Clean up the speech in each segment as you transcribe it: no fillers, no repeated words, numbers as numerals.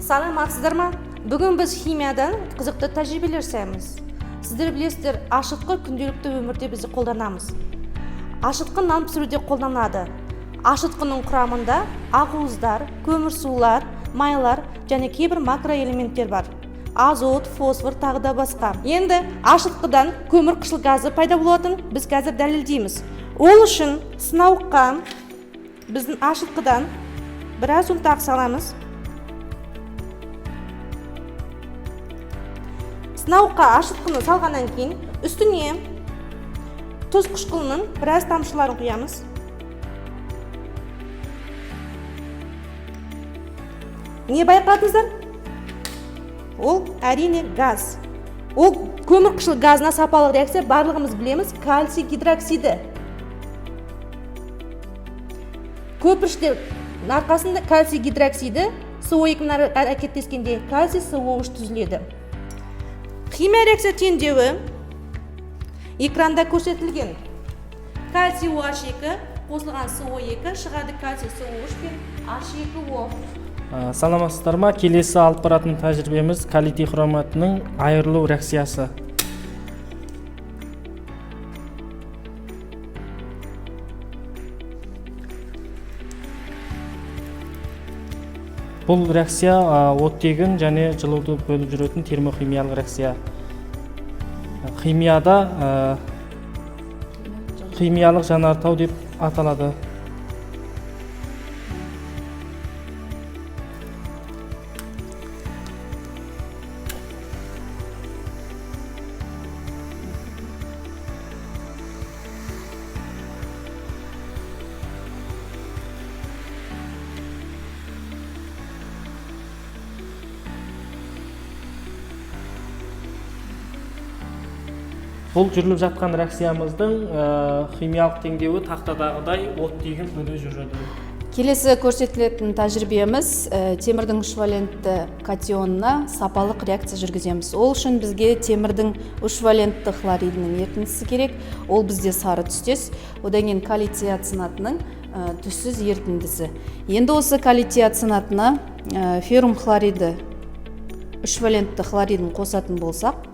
Саламатсыздар ма? Бүгін біз химиядан қызықты тәжірибелер жасаймыз. Сіздер білесіздер, ашытқы күнделікті өмірде біз қолданамыз. Ашытқы нан пісіруде қолданады. Ашытқының құрамында ақуыздар, көмірсулар, майлар және кейбір макроэлементтер бар. Азот, фосфор, тағы да басқа. Енді ашытқыдан көмірқышқыл газы пайда болатын біз қазір дәлелдейміз. Ол үшін сынауыққа біздің ашытқыдан біраз ұнтақ саламыз. Сынауыққа ашытқыны салғаннан кейін үстіне тұз қышқылының біраз тамшыларын құямыз. Не байқадыңыздар? Ол әрине газ. Ол көмірқышқыл газына сапалы реакция, барлығымыз білеміз, кальций гидроксиді. Көпіршіктер арқасында кальций гидроксиді СО2 әрекеттескенде кальций СО3 түзіледі. Химия реакция теңдеуі экранда көрсетілген. Кальций OH2 қосылған СО2 шығады кальций СО3 пен H2O. Саламатсыздар ма? Келесі алып баратын тәжірибеміз калий дихроматының айырылу реакциясы. Бұл реакция оттегін және жылуды бөліп жүретін термохимиялық реакция. Химияда химиялық жанартау деп аталады. Бұл жүріліп жатқан реакциямыздың химиялық теңдеуі тақтадағыдай оттегін бөле жүреді. Келесі көрсетілетін тәжірибеміз темірдің үш валентті катионына сапалық реакция жүргіземіз. Ол үшін бізге темірдің үш валентті хлоридінің ерітіндісі керек. Ол бізде сары түстес. Одан кейін калий тиоцинатының түссіз ерітіндісі. Енді осы калий тиоцинатына феррум хлориді үш валентті хлоридін қосатын болсақ,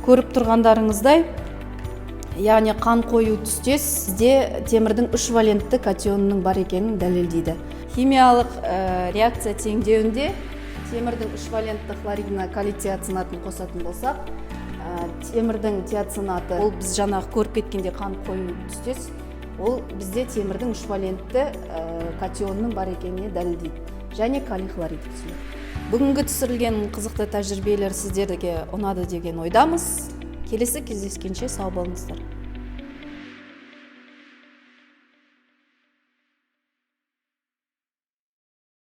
көріп тұрғандарыңыздай, яғни қан қою түстес бізде темірдің үш валентті катионының бар екенін дәлелдейді. Химиялық реакция теңдеуінде темірдің үш валентті хлоридіне калий тиоцинатын қосатын болсақ, темірдің тиоцинаты, ол біз жаңағы көріп кеткенде қан қою түстес, ол бізде темірдің үш валентті катионының бар екеніне дәлелдейді және калий хлорид түзіледі. Бүгінгі түсірілген қызықты тәжірибелер сіздерге ұнады деген ойдамыз. Келесі кездескенше сау болыңыздар.